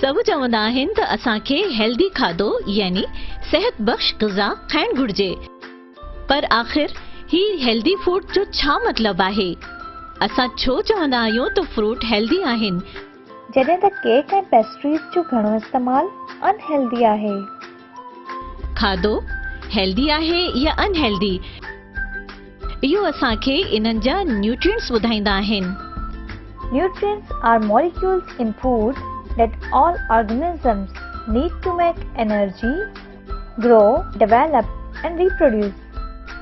سڀ چوندا آهن ته اسان کي هيلدي کاڌو يعني صحت بخش غذا کائڻ گهرجي. پر آخر هي هيلدي فوڊ جو ڇا مطلب آهي؟ اسان ڇو چوندا آهيون ته فروٽ هيلدي آهن؟ جڏهن ته ڪيڪ ۽ پيسٽريز جو گهڻو استعمال ان هيلدي آهي. کاڌو هيلدي آهي يا ان هيلدي اهو اسان کي انهن جا نيوٽرينٽس ٻڌائيندا آهن. Nutrients are molecules in food that all organisms need to make energy, grow, develop and reproduce.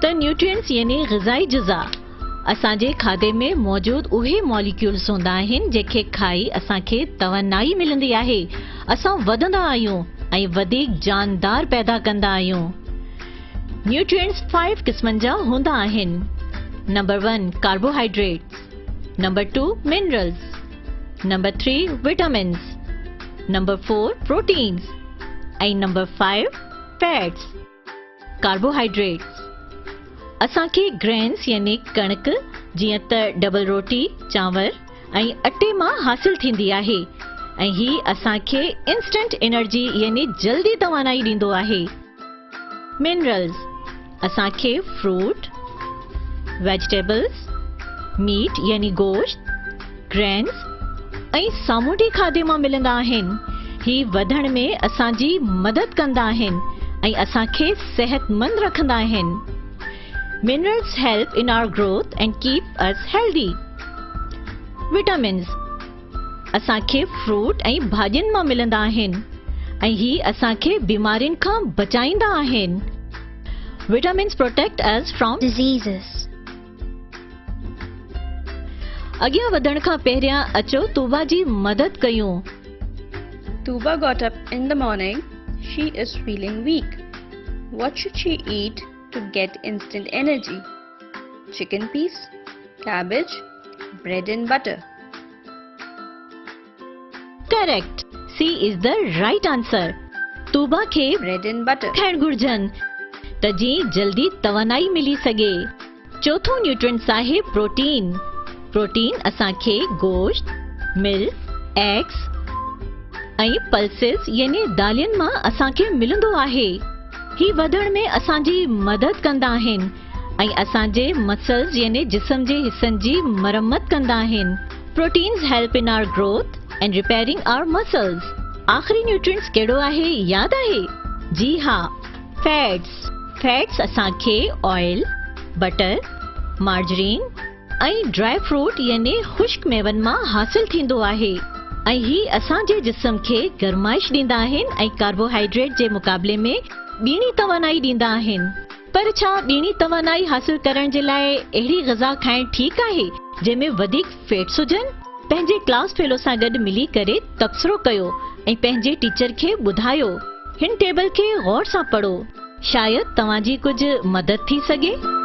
ته نيوٽرينٽس يعني غذائي جزا اسان جي کاڌي ۾ موجود اهي ماليڪيولز هوندا آهن جيڪي کائي اسان کي توانائي ملندي آهي، اسان وڌندا آهيون ۽ وڌيڪ جاندار پيدا ڪندا آهيون. نيوٽرينٽس 5 قسمن جا هوندا آهن. Number 1 carbohydrates, number 2 minerals, number 3 vitamins, number 4 proteins ۽ number 5 fats. Carbohydrates اسان کي گرينس يعني ڪڻڪ جيئن ته ڊبل روٽي، چانور ۽ اٽي مان حاصل ٿيندي آهي ۽ هي اسان کي انسٽنٽ انرجي يعني جلدي توانائي ڏيندو آهي. منرلز اسان کي فروٽ، ويجيٽيبلز، ميٽ يعني گوشت، گرينس ۽ سامونڊي کاڌي مان ملندا آهن. هي وڌڻ ۾ اسان جي مدد ڪندا آهن ۽ اسان کي صحتمند رکندا آهن. Minerals help in our growth and keep us healthy. Vitamins اسان کي فروٽ ۽ ڀاڄين مان ملندا آهن ۽ هي اسان کي بيمارين کان بچائيندا آهن. Vitamins protect us from diseases. اڳيان وڌڻ کان پهريان اچو طوبيٰ جي مدد ڪيون. Tuba got up in the morning. She is feeling weak. What should she eat to get instant energy? Chicken peas, cabbage, bread and butter. Correct. C is the right answer. Tuba کي bread and butter کائڻ گهرجن ته جيئن جلدي توانائي ملي سگهي. چوٿون نيوٽرينٽس آهي پروٽين. پروٽين اسان کي گوشت، ملڪ، ايگز ۽ پلسز يعني دالين مان اسان کي ملندو آهي. هي وڌڻ ۾ اسان جي مدد ڪندا آهن ۽ اسان جي مسلز يعني جسم جي حصن جي مرمت ڪندا آهن. Proteins help in our growth and repairing our muscles. آخري نيوٽرينٽس ڪهڙو آهي ياد آهي؟ جي ها، فيٽس. فيٽس اسان کي oil, butter, margarine ۽ dry fruit يعني خشڪ ميون مان حاصل ٿيندو آهي ۽ هي اسان جي جسم کي گرمائش ڏيندا آهن ۽ ڪاربوهائيڊريٽ جي مقابلي ۾ ٻيڻي توانائي ڏيندا آهن. پر ڇا ٻيڻي توانائي حاصل ڪرڻ جي لاء اهڙي غذا کائڻ ٺيڪ آهي جنهن ۾ وڌيڪ فيٽس هجن؟ پنهنجي ڪلاس فيلو سان گڏ ملي ڪري تبصرو ڪيو ۽ پنهنجي ٽيچر کي ٻڌايو. هن ٽيبل کي غور سان پڙهو. شايد توهان جي ڪجهه مدد ٿي سگهي.